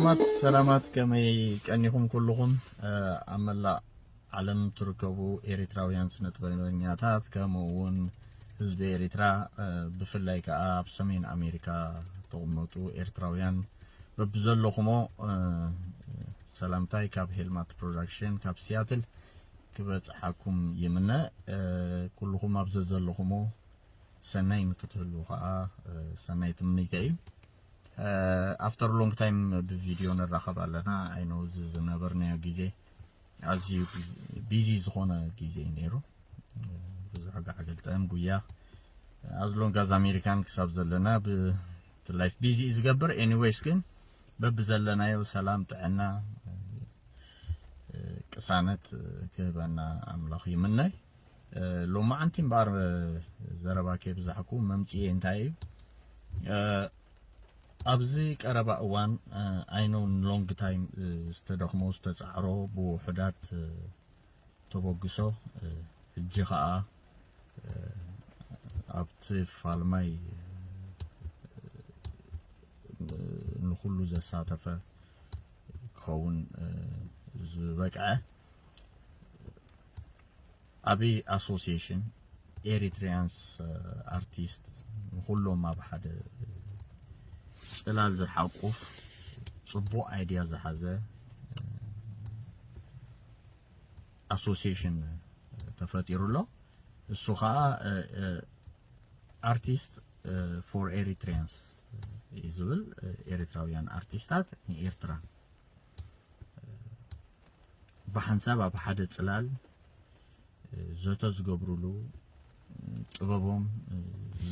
ሰላማት ሰላማት፣ ከመይ ቀኒኹም ኩልኹም? ኣብ መላእ ዓለም ትርከቡ ኤሪትራውያን ስነ ጥበበኛታት፣ ከምኡ እውን ህዝቢ ኤሪትራ፣ ብፍላይ ከኣ ኣብ ሰሜን ኣሜሪካ ትቕመጡ ኤርትራውያን፣ በብዘለኹሞ ሰላምታይ ካብ ሄልማት ፕሮዳክሽን ካብ ሲያትል ክበጽሓኩም ይምነ። ኩልኹም ኣብ ዘዘለኹሞ ሰናይ ንክትህልዉ ከኣ ሰናይ ትምኒተይ እዩ። After long time ብቪድዮ ንራኸብ ኣለና። I know እዚ ዝነበርናዮ ግዜ ኣዝዩ ቢዚ ዝኾነ ግዜ እዩ ነይሩ። ብዙሕ ጋዕገልጠም ጉያ፣ as long as ኣሜሪካን ክሳብ ዘለና ብላይፍ ቢዚ እዩ ዝገብር። Anyways ግን በብዘለናዮ ሰላም፣ ጥዕና፣ ቅሳነት ክህበና ኣምላኽ ይምነ። ሎማዓንቲ እምበኣር ዘረባ ከይብዛሕኩ መምፅኤ እንታይ እዩ? ኣብዚ ቀረባ እዋን፣ I know long time ዝተደኽሞ ዝተፃዕሮ ብውሑዳት ተበግሶ፣ ሕጂ ከዓ ኣብቲ ፋልማይ ንኹሉ ዘሳተፈ ክኸውን ዝበቅዐ ዓቢ ኣሶሲዬሽን ኤሪትሪያንስ ኣርቲስት፣ ንኹሎም ኣብ ሓደ ጽላል ዝሓቁፍ ጽቡቕ ኣይድያ ዝሓዘ ኣሶሲዬሽን ተፈጢሩ ኣሎ። እሱ ኸኣ ኣርቲስት ፎር ኤሪትሪያንስ እዩ ዝብል። ኤሪትራውያን ኣርቲስታት ንኤርትራ ብሓንሳብ ኣብ ሓደ ጽላል ዘተ ዝገብሩሉ፣ ጥበቦም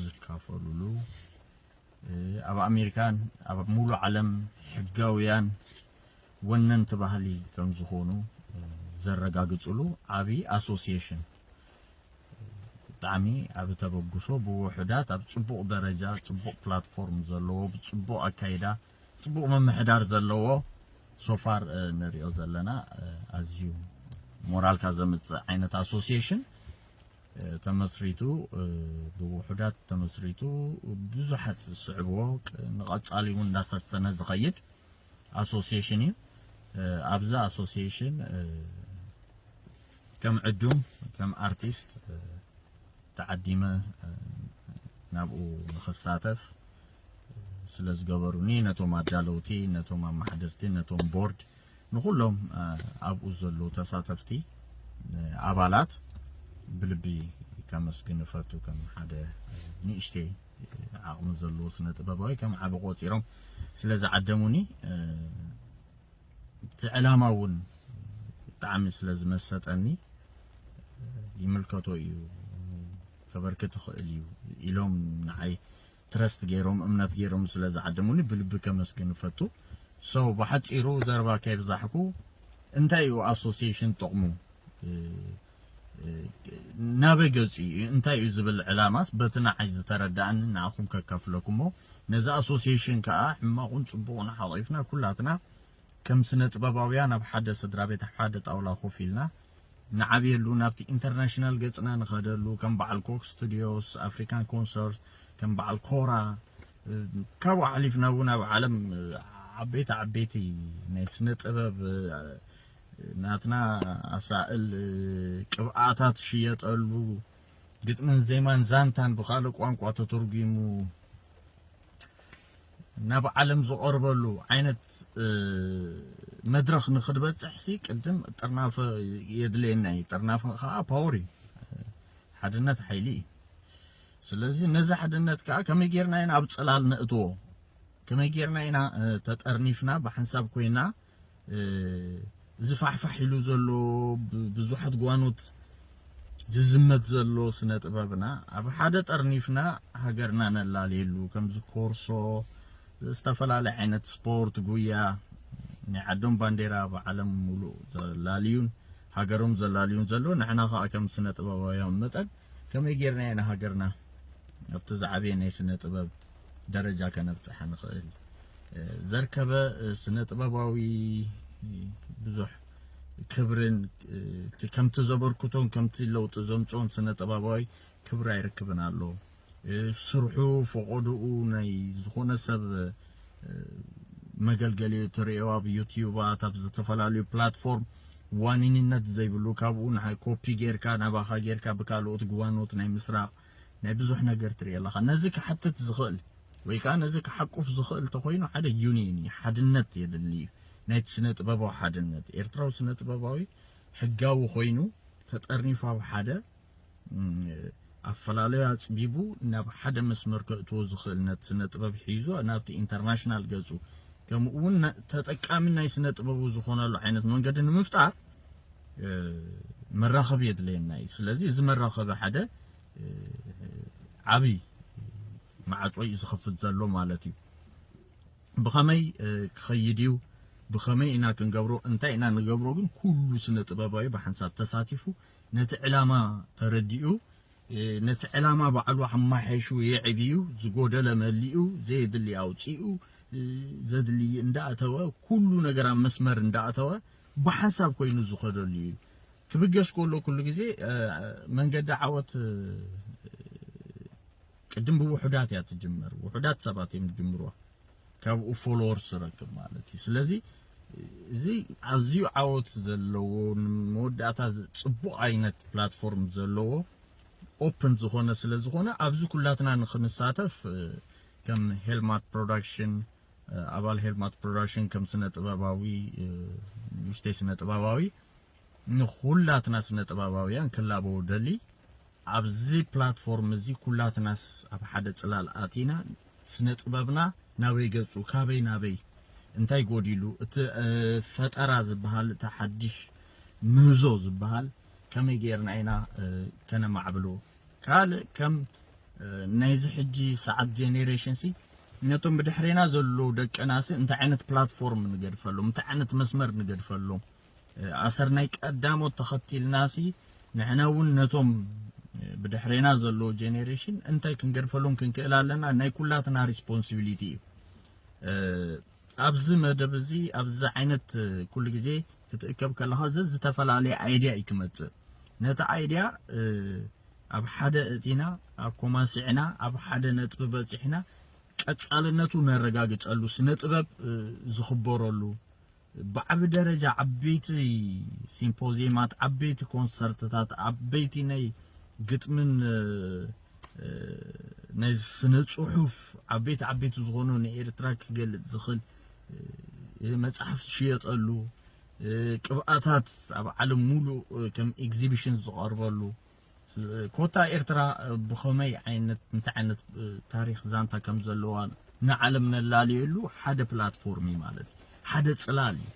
ዝካፈሉሉ፣ ኣብ ኣሜሪካን ኣብ ሙሉ ዓለም ሕጋውያን ወነንቲ ባህሊ ከም ዝኾኑ ዘረጋግጽሉ ዓቢ ኣሶሲዬሽን፣ ብጣዕሚ ኣብ ተበግሶ ብውሑዳት ኣብ ጽቡቕ ደረጃ፣ ጽቡቕ ፕላትፎርም ዘለዎ፣ ብጽቡቕ ኣካይዳ፣ ጽቡቕ ምምሕዳር ዘለዎ ሶፋር ንሪኦ ዘለና፣ ኣዝዩ ሞራልካ ዘምጽእ ዓይነት ኣሶሲዬሽን ተመስሪቱ፣ ብውሑዳት ተመስሪቱ፣ ብዙሓት ዝስዕብዎ፣ ንቐጻሊ እውን እንዳሰሰነ ዝኸይድ ኣሶሲዬሽን እዩ። ኣብዚ ኣሶሲዬሽን ከም ዕዱም፣ ከም ኣርቲስት ተዓዲመ ናብኡ ንኽሳተፍ ስለ ዝገበሩኒ፣ ነቶም ኣዳለውቲ፣ ነቶም ኣማሓደርቲ፣ ነቶም ቦርድ፣ ንኹሎም ኣብኡ ዘለዉ ተሳተፍቲ ኣባላት ብልቢ ከመስግን እፈቱ። ከም ሓደ ንእሽተይ ዓቕሚ ዘለዎ ስነ ጥበባዊ ከም ዓቢ ቆጺሮም ስለ ዝዓደሙኒ፣ እቲ ዕላማ እውን ብጣዕሚ ስለ ዝመሰጠኒ፣ ይምልከቶ እዩ፣ ከበርክት ይኽእል እዩ ኢሎም ንዓይ ትረስት ገይሮም፣ እምነት ገይሮም ስለ ዝዓደሙኒ ብልቢ ከመስግን እፈቱ። So ብሓጺሩ ዘረባ ከይብዛሕኩ፣ እንታይ እዩ ኣሶሲዬሽን ጥቕሙ? ናበይ ገጹ እዩ? እንታይ እዩ ዝብል ዕላማስ በቲ ንዓይ ዝተረዳእኒ ንዓኹም ከካፍለኩሞ፣ ነዚ ኣሶሲዬሽን ከኣ ሕማቑን ጽቡቑን ሓቒፍና ኩላትና ከም ስነ ጥበባውያን ኣብ ሓደ ስድራ ቤት ኣብ ሓደ ጣውላ ኮፍ ኢልና ንዓብየሉ፣ ናብቲ ኢንተርናሽናል ገጽና ንኸደሉ፣ ከም በዓል ኮክ ስቱዲዮስ፣ ኣፍሪካን ኮንሰርት፣ ከም በዓል ኮራ፣ ካብኡ ሓሊፍና እውን ኣብ ዓለም ዓበይቲ ዓበይቲ ናይ ስነ ጥበብ ናትና ኣሳእል ቅብኣታት ዝሽየጠሉ፣ ግጥምን ዜማን ዛንታን ብኻልእ ቋንቋ ተተርጒሙ ናብ ዓለም ዝቐርበሉ ዓይነት መድረኽ ንኽንበጽሕሲ ቅድም ጥርናፈ የድልየና እዩ። ጥርናፈ ከዓ ፓወር እዩ፣ ሓድነት ሓይሊ እዩ። ስለዚ ነዚ ሓድነት ከዓ ከመይ ጌርና ኢና ኣብ ጽላል ነእትዎ? ከመይ ጌርና ኢና ተጠርኒፍና ብሓንሳብ ኮይና እዚ ፋሕፋሕ ኢሉ ዘሎ ብዙሓት ጓኖት ዝዝመት ዘሎ ስነ ጥበብና ኣብ ሓደ ጠርኒፍና ሃገርና ነላልየሉ፣ ከምዚ ኮርሶ፣ ዝተፈላለየ ዓይነት ስፖርት፣ ጉያ፣ ናይ ዓዶም ባንዴራ ብዓለም ሙሉእ ዘላልዩን ሃገሮም ዘላልዩን ዘሎ፣ ንሕና ከዓ ከም ስነ ጥበባውያን መጠን ከመይ ጌርና ኢና ሃገርና ኣብቲ ዝዓበየ ናይ ስነ ጥበብ ደረጃ ከነብጽሓ ንኽእል? ዘርከበ ስነ ጥበባዊ ብዙሕ ክብርን፣ እቲ ከምቲ ዘበርክቶን ከምቲ ለውጢ ዘምጽኦን ስነ ጥበባዊ ክብሪ ኣይርክብን ኣሎ። ስርሑ፣ ፈቐዶኡ፣ ናይ ዝኾነ ሰብ መገልገሊ ትርእዮ ኣብ ዩቲዩባት ኣብ ዝተፈላለዩ ፕላትፎርም ዋኒንነት ዘይብሉ ካብኡ ንሓ ኮፒ ጌርካ ናባኻ ጌርካ ብካልኦት ግዋኖት ናይ ምስራቕ ናይ ብዙሕ ነገር ትርኢ ኣለኻ። ነዚ ክሓትት ዝኽእል ወይ ከዓ ነዚ ክሓቁፍ ዝኽእል ተኾይኑ ሓደ ዩኒየን እዩ፣ ሓድነት የድሊ እዩ። ናይቲ ስነ ጥበባዊ ሓድነት ኤርትራዊ ስነ ጥበባዊ ሕጋዊ ኮይኑ ተጠርኒፉ ኣብ ሓደ ኣፈላለዩ ኣፅቢቡ ናብ ሓደ መስመር ከእትዎ ዝኽእል ነቲ ስነ ጥበብ ሒዙ ናብቲ ኢንተርናሽናል ገፁ ከምኡ እውን ተጠቃሚ ናይ ስነ ጥበቡ ዝኾነሉ ዓይነት መንገዲ ንምፍጣር መራኸቢ የድለየና እዩ። ስለዚ እዚ መራኸቢ ሓደ ዓብይ ማዕፆ እዩ ዝኸፍት ዘሎ ማለት እዩ። ብኸመይ ክኸይድ እዩ፣ ብኸመይ ኢና ክንገብሮ፣ እንታይ ኢና ንገብሮ ግን ኩሉ ስነ ጥበባዊ ብሓንሳብ ተሳቲፉ ነቲ ዕላማ ተረዲኡ ነቲ ዕላማ ባዕሉ ኣማሓይሹ የዕብዩ፣ ዝጎደለ መሊኡ፣ ዘየድሊ ኣውፂኡ፣ ዘድሊ እንዳእተወ ኩሉ ነገር ኣብ መስመር እንዳእተወ ብሓንሳብ ኮይኑ ዝኸደሉ እዩ። ክብገስ ከሎ ኩሉ ግዜ መንገዲ ዓወት ቅድም ብውሑዳት እያ ትጅመር። ውሑዳት ሰባት እዮም ዝጅምርዋ። ካብኡ ፎሎወርስ ረክብ ማለት እዩ። ስለዚ እዚ ኣዝዩ ዓወት ዘለዎ ንመወዳእታ ጽቡቕ ዓይነት ፕላትፎርም ዘለዎ ኦፕን ዝኾነ ስለ ዝኾነ ኣብዚ ኩላትና ንክንሳተፍ ከም ሄልማት ፕሮዳክሽን ኣባል ሄልማት ፕሮዳክሽን ከም ስነ ጥበባዊ ንእሽተይ ስነ ጥበባዊ ንኹላትና ስነ ጥበባውያን ክላበው ደሊ ኣብዚ ፕላትፎርም እዚ ኩላትናስ ኣብ ሓደ ጽላል ኣቲና ስነ ጥበብና ናበይ ገጹ ካበይ ናበይ እንታይ ጎዲሉ እቲ ፈጠራ ዝበሃል እቲ ሓድሽ ምህዞ ዝበሃል ከመይ ጌርና ኢና ከነማዕብሎ ካልእ ከም ናይዚ ሕጂ ሰዓት ጀኔሬሽን ሲ ነቶም ብድሕሬና ዘለዉ ደቅና ሲ እንታይ ዓይነት ፕላትፎርም ንገድፈሎም እንታይ ዓይነት መስመር ንገድፈሎም ኣሰር ናይ ቀዳሞት ተኸቲልናሲ ንሕና እውን ነቶም ብድሕሬና ዘለዉ ጀኔሬሽን እንታይ ክንገድፈሎም ክንክእል ኣለና ናይ ኩላትና ሪስፖንሲቢሊቲ እዩ ኣብዚ መደብ እዚ ኣብዚ ዓይነት ኩሉ ግዜ ክትእከብ ከለኻ ዝተፈላለየ ኣይድያ እዩ ክመፅእ ነቲ ኣይድያ ኣብ ሓደ እቲና ኣብ ኮማሲዕና ኣብ ሓደ ነጥቢ በፂሕና ቀፃልነቱ ነረጋግፀሉ ስነ ጥበብ ዝኽበረሉ ብዓቢ ደረጃ ዓበይቲ ሲምፖዚየማት ዓበይቲ ኮንሰርትታት ዓበይቲ ናይ ግጥምን ናይ ስነ ፅሑፍ ዓበይቲ ዓበይቲ ዝኾኑ ንኤርትራ ክገልፅ ዝኽእል መፅሓፍ ዝሽየጠሉ ቅብኣታት ኣብ ዓለም ሙሉእ ከም ኤግዚቢሽን ዝቐርበሉ ኮታ ኤርትራ ብኸመይ ዓይነት እንታይ ዓይነት ታሪክ ዛንታ ከም ዘለዋ ንዓለም ነላልየሉ ሓደ ፕላትፎርም እዩ ማለት ሓደ ፅላል እዩ